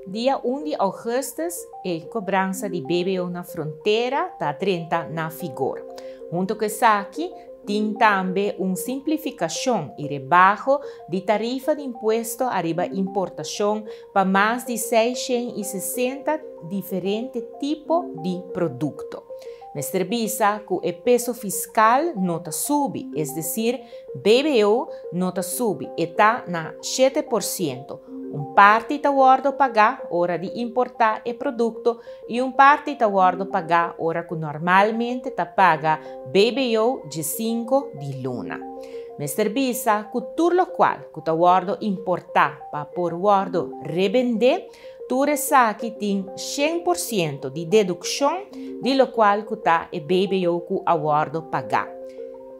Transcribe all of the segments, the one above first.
Dia 1 di augustus, e cobransa di BBO na frontera ta 30 na vigor. Hunto cu esaki, tin tambe un simplificacion y rebaho di tarifa di impuesto ariba importacion pa mas di 660 diferente tipo di producto. Mester bisa cu e peso fiscal no ta subi, es decir, BBO no ta subi, e ta na 7%. Un parti ta wordo paga ora di importa e producto y un parti ta wordo paga ora cu normalmente ta paga BBO di 5 di luna. Mester bisa cu tur locual cu ta wordo importa pa por wordo rebende, tur esaki tin 100% di deduccion di locual cu ta e BBO cu a wordo paga.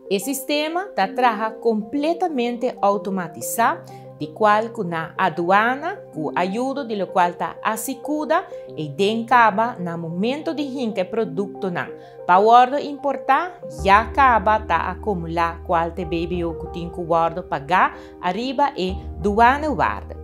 E sistema ta traha completamente automatisa, di cual cu na aduana, cu ayudo di locual ta Asycuda y den caba na momento di hinca productonan pa wordo importa, ya caba ta acumula cual ta e BBO cu tin cu wordo paga ariba e douanewaarde.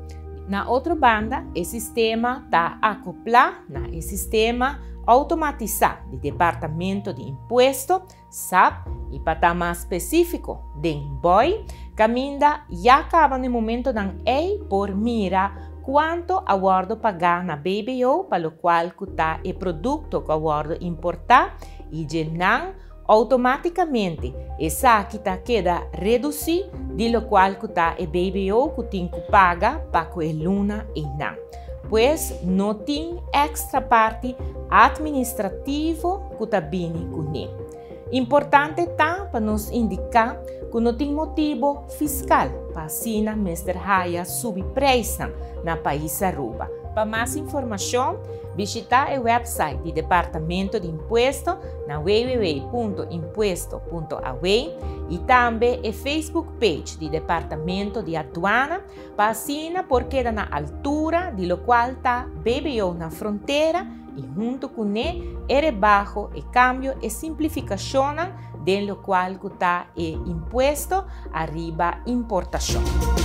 Na otro banda, e sistema ta acopla na e sistema automatisa di Departamento di Impuesto, SAP, y pa ta mas specifico, den BOI, caminda ya caba na momentonan ey por mira cuanto a wordo paga na BBO pa locual cu ta e producto cu a wordo importa y nan automaticamente esaki ta keda reduci di locual cu ta e BBO cu tin cu paga pa e luna ey nan. Pues no tin extra parti administrativo cu ta bini cune. Importante ta pa nos indica cu no tin motibo fiscal pa asina mester haya subi prijs na pais Aruba. Pa mas informacion, bishita e website di Departamento di Impuesto na www.impuesto.aw y tambe e Facebook page di Departamento di Aduana pa asina por keda na altura di locual ta BBO na frontera y hunto cune e rebaho e cambio y simplificacion den locual ta e impuesto ariba importacion.